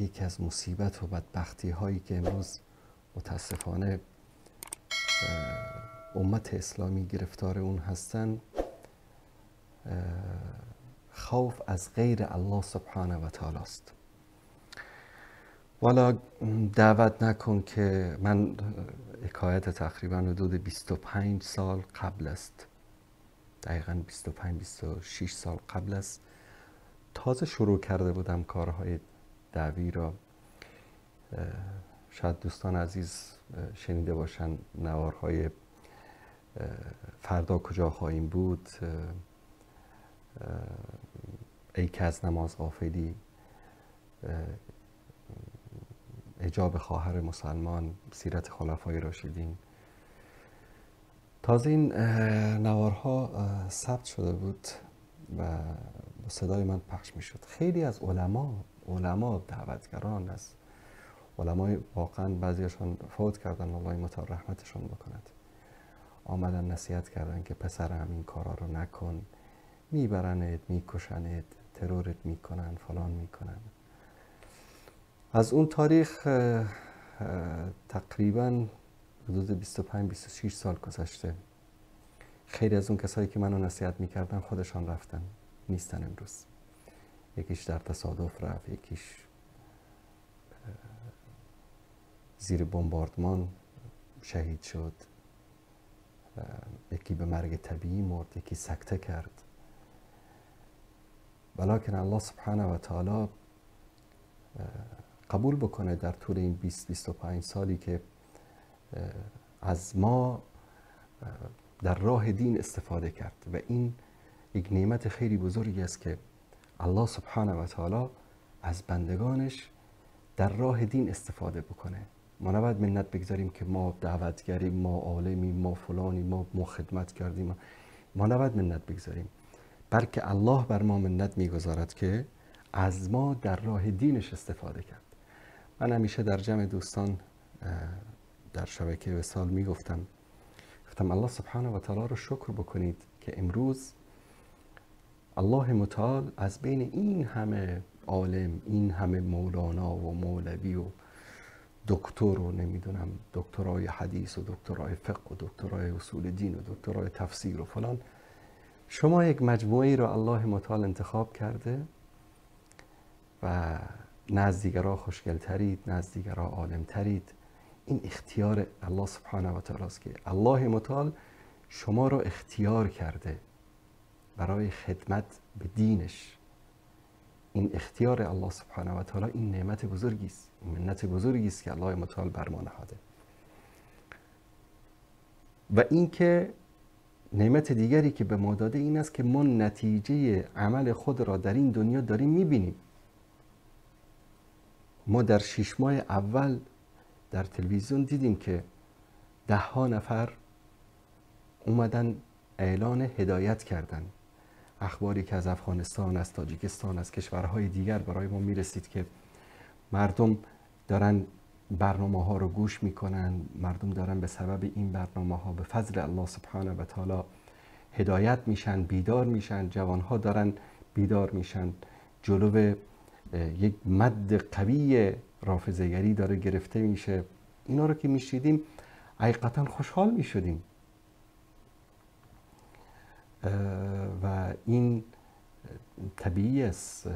که یکی از مصیبت و بدبختی هایی که امروز متاسفانه امت اسلامی گرفتار اون هستن، خوف از غیر الله سبحانه و تعالی است. والا دعوت نکن که من حکایت تقریبا حدود 25 سال قبل است، دقیقا 25-26 سال قبل است، تازه شروع کرده بودم کارهای دعوی را. شاید دوستان عزیز شنیده باشن نوارهای فردا کجا خواهیم بود، ای که از نماز غافلی، حجاب خواهر مسلمان، سیرت خلفای راشدین. تازه این نوارها ثبت شده بود و صدای من پخش می شد. خیلی از علما دعوتگران، از علمای واقعا بعضیشان فوت کردن، الله متعال رحمتشان بکند، آمدن نصیحت کردن که پسرم این کارا رو نکن، میبرنت، میکشنت، ترورت میکنن، فلان میکنن. از اون تاریخ تقریبا حدود 25-26 سال گذشته. خیلی از اون کسایی که منو نصیحت میکردن خودشان رفتن، نیستن امروز. یکیش در تصادف رفت، یکیش زیر بمباردمان شهید شد، یکی به مرگ طبیعی مرد، یکی سکته کرد. ولیکن الله سبحانه و تعالی قبول بکنه در طول این 20-25 سالی که از ما در راه دین استفاده کرد، و این یک نعمت خیلی بزرگی است که الله سبحانه و تعالی از بندگانش در راه دین استفاده بکنه. ما نباید منت بگذاریم که ما دعوتگریم، ما عالمیم، ما فلانی، ما خدمت کردیم. ما نباید منت بگذاریم، بلکه الله بر ما منت میگذارد که از ما در راه دینش استفاده کرد. من همیشه در جمع دوستان در شبکه وصال میگفتم، گفتم الله سبحانه و تعالی رو شکر بکنید که امروز الله متعال از بین این همه عالم، این همه مولانا و مولوی و دکتر و نمیدونم دکترای حدیث و دکترای فقه و دکترای اصول دین و دکترای تفسیر و فلان، شما یک مجموعه رو الله متعال انتخاب کرده و نه از دیگرها خوشگلترید، نه از دیگرها عالمترید. این اختیار الله سبحانه و تعالی است که الله متعال شما رو اختیار کرده برای خدمت به دینش. این اختیار الله سبحانه و تعالی، این نعمت بزرگی است، این منت بزرگی است که الله متعال بر ما نهاده. و اینکه نعمت دیگری که به ما داده این است که ما نتیجه عمل خود را در این دنیا داریم میبینیم. ما در 6 ماه اول در تلویزیون دیدیم که ده ها نفر اومدن اعلان هدایت کردن. اخباری که از افغانستان، از تاجیکستان، از کشورهای دیگر برای ما میرسید که مردم دارن برنامه ها رو گوش میکنن، مردم دارن به سبب این برنامه ها به فضل الله سبحانه و تعالی هدایت میشن، بیدار میشن، جوان ها دارن بیدار میشن، جلو یک مد قوی رافضه‌گری داره گرفته میشه. اینا رو که میشیدیم حقیقتا خوشحال میشدیم و این طبیعی است.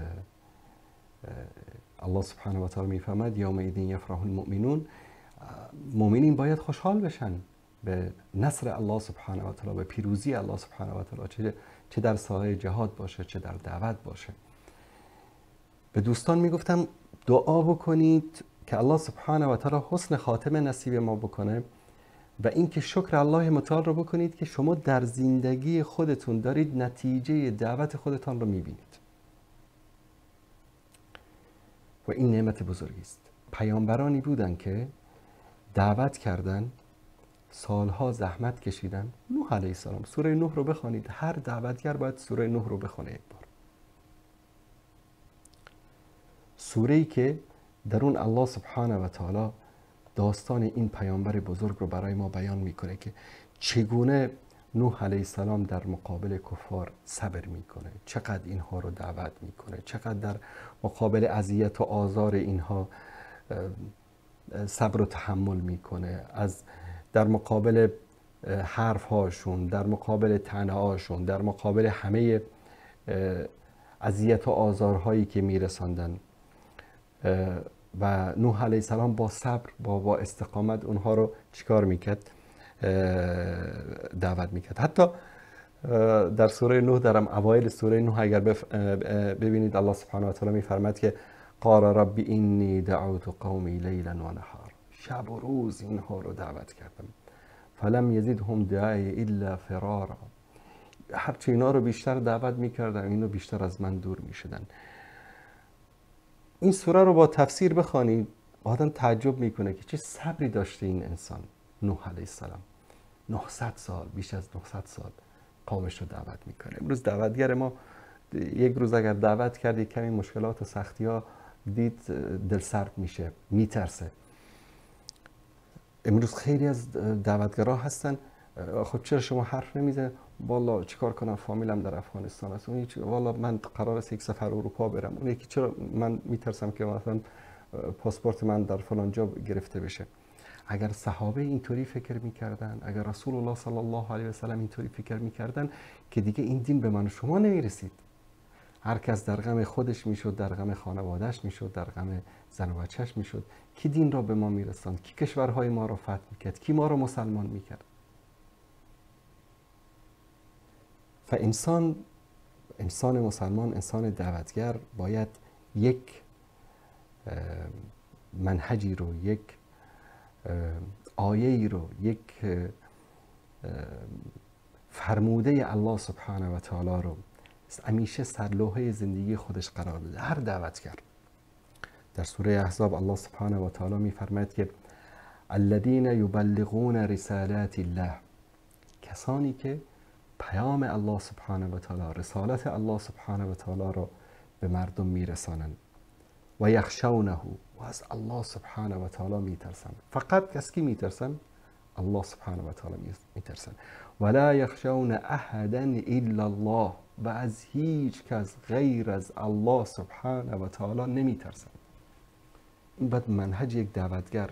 الله سبحانه و تعالی میفرماید یومئذ یفرح المؤمنون، مؤمنین باید خوشحال بشن به نصر الله سبحانه و تعالی، به پیروزی الله سبحانه و تعالی، چه در ساحه جهاد باشه، چه در دعوت باشه. به دوستان میگفتم دعا بکنید که الله سبحانه و تعالی حسن خاتمه نصیب ما بکنه و اینکه شکر الله متعال رو بکنید که شما در زندگی خودتون دارید نتیجه دعوت خودتان رو میبینید و این نعمت بزرگی است. پیامبرانی بودن که دعوت کردن، سالها زحمت کشیدن. نوح علیه السلام، سوره نوح رو بخوانید، هر دعوتگر باید سوره نوح رو بخونه یک بار. سوره‌ای که در اون الله سبحانه و تعالی داستان این پیامبر بزرگ رو برای ما بیان میکنه که چگونه نوح علیه السلام در مقابل کفار صبر میکنه، چقدر اینها رو دعوت میکنه، چقدر در مقابل اذیت و آزار اینها صبر و تحمل میکنه، از در مقابل حرف هاشون، در مقابل طعنه هاشون، در مقابل همه اذیت و آزارهایی که میرساندن. و نوح علیه السلام با صبر، با استقامت اونها رو چیکار میکرد؟ دعوت میکرد. حتی در سوره نوح، در اوایل سوره نوح اگر ببینید الله سبحانه و تعالی میفرماد که قال رب انی دعوت قومی لیلا و نهار، شب و روز اینها رو دعوت کردم، فلم یزدهم دعای الا فرارا، هرچی اینا رو بیشتر دعوت میکردم اینو بیشتر از من دور میشدن. این سوره رو با تفسیر بخوانید آدم تعجب میکنه که چه صبری داشته این انسان نوح علیه السلام. 900 سال، بیش از 900 سال قومش رو دعوت میکنه. امروز دعوتگر ما یک روز اگر دعوت کرد یک کمی مشکلات و سختی ها دید دل سرد میشه، میترسه. امروز خیلی از دعوتگرا هستن، خب چرا شما حرف نمیزنید؟ والا چیکار کنم، فامیلم در افغانستان است، اون یکی والا من قرار است یک سفر اروپا برم، اون یکی چرا من میترسم که مثلا پاسپورت من در فلان جا گرفته بشه. اگر صحابه اینطوری فکر میکردن، اگر رسول الله صلی الله علیه و سلم اینطوری فکر میکردن که دیگه این دین به من و شما نمیرسید. هر کس در غم خودش میشد، در غم خانوادهش میشد، در غم زن و بچهش میشد. کی دین را به ما میرساند؟ کی کشورهای ما را فتح میکرد؟ کی ما را مسلمان میکرد؟ و انسان مسلمان، انسان دعوتگر باید یک منهجی رو، یک آیه‌ای رو، یک فرموده الله سبحانه و تعالی رو همیشه سرلوحه زندگی خودش قرار بده. هر دعوتگر. در سوره احزاب الله سبحانه و تعالی می‌فرماید که الذین یبلغون رسالات الله، کسانی که پیام الله سبحانه و تعالی، رسالت الله سبحانه و تعالی را به مردم میرسانند، و یخشونه، و از الله سبحانه و تعالی میترسند. فقط کس کی میترسند؟ الله سبحانه و تعالی میترسند. ولا یخشون احدا الا الله، و از هیچ کس غیر از الله سبحانه و تعالی نمیترسند. این باید منهج یک دعوتگر،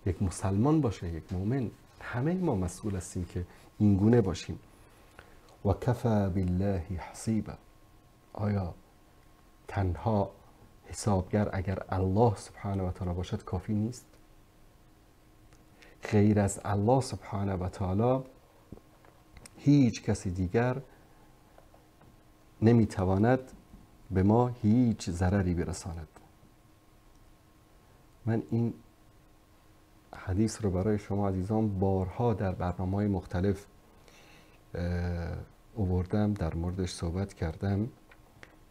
یک مسلمان باشه، یک مؤمن. همه ما مسئول هستیم که اینگونه باشیم. و کفا بالله حسیبا، آیا تنها حسابگر اگر الله سبحانه و تعالی باشد کافی نیست؟ غیر از الله سبحانه و تعالی هیچ کسی دیگر نمیتواند به ما هیچ ضرری برساند. من این حدیث رو برای شما عزیزان بارها در برنامه‌های مختلف آوردم، در موردش صحبت کردم.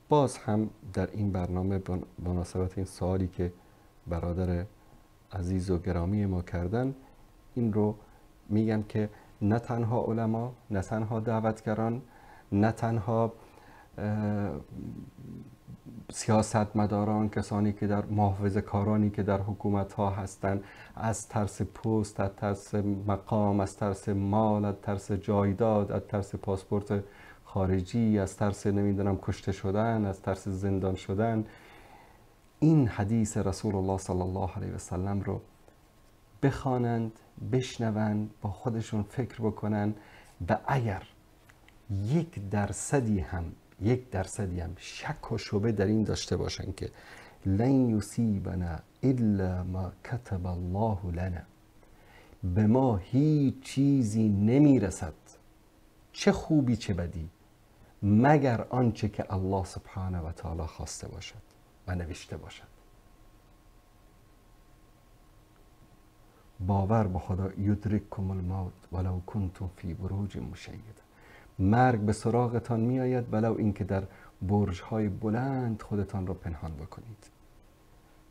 باز هم در این برنامه مناسبت این سوالی که برادر عزیز و گرامی ما کردن، این رو میگم که نه تنها علما، نه تنها دعوتگران، نه تنها سیاستمداران، کسانی که در محافظه کارانی که در حکومت ها هستند، از ترس پست، از ترس مقام، از ترس مال، از ترس جایداد، از ترس پاسپورت خارجی، از ترس نمیدونم کشته شدن، از ترس زندان شدن، این حدیث رسول الله صلی الله علیه و سلم رو بخوانند، بشنوند، با خودشون فکر بکنن و اگر 1% هم شک و شبه در این داشته باشن که لن یصیبنا الا ما کتب الله لنا، به ما هیچ چیزی نمیرسد، چه خوبی چه بدی، مگر آنچه که الله سبحانه و تعالی خواسته باشد و نوشته باشد. باور به خدا، یدرککم الموت ولو کنتم فی بروج مشیده، مرگ به سراغتان می آید ولو اینکه در برج‌های بلند خودتان را پنهان بکنید.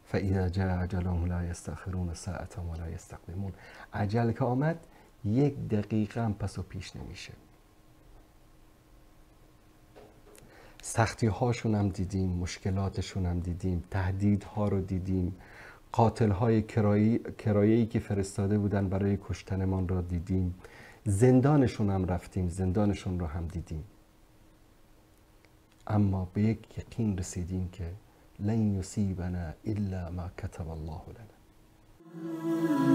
فاذا جاء اجلهم لا یستأخرون ساعة ولا یستقدمون، اجل که آمد یک دقیقه هم پس و پیش نمیشه. سختی هاشون هم دیدیم، مشکلاتشون هم دیدیم، تهدیدها رو دیدیم، قاتل های کرایه‌ای که فرستاده بودن برای کشتنمان را دیدیم، زندانشون هم رفتیم، زندانشون رو هم دیدیم، اما به یک یقین رسیدیم که لن یصیبنا الا ما کتب الله لنا.